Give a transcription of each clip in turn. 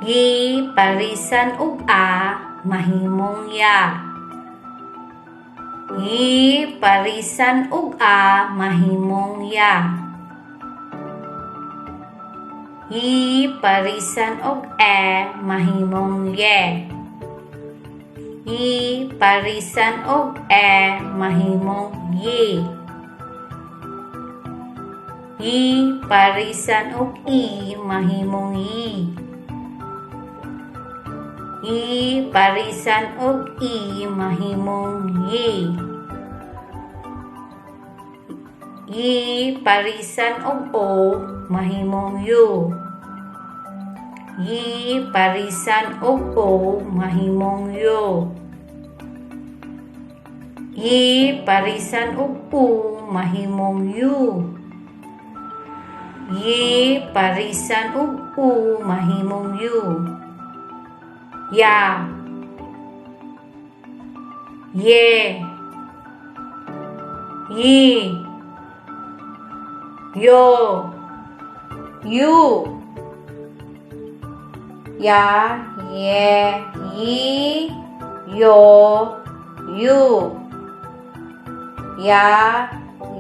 Yi parisan og a mahimong ya. Yi parisan og a mahimong ya. Yi parisan og e mahimong ye. Yi parisan og e mahimong yi. Yi parisan og i mahimong yi. Yi parisan og i mahimong yi. Yi parisan og o mahimong yu. Yi parisan og o mahimong yu. Yi parisan og u mahimong yu. Yi parisan og u mahimong yu. Ya, ye, yi, yo, yu. Ya, ye, yi, yo, yu. Ya,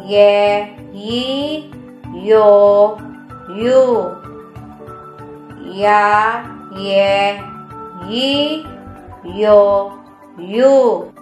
ye, yi, yo, yu. Ya, ye, yi, yo, yu.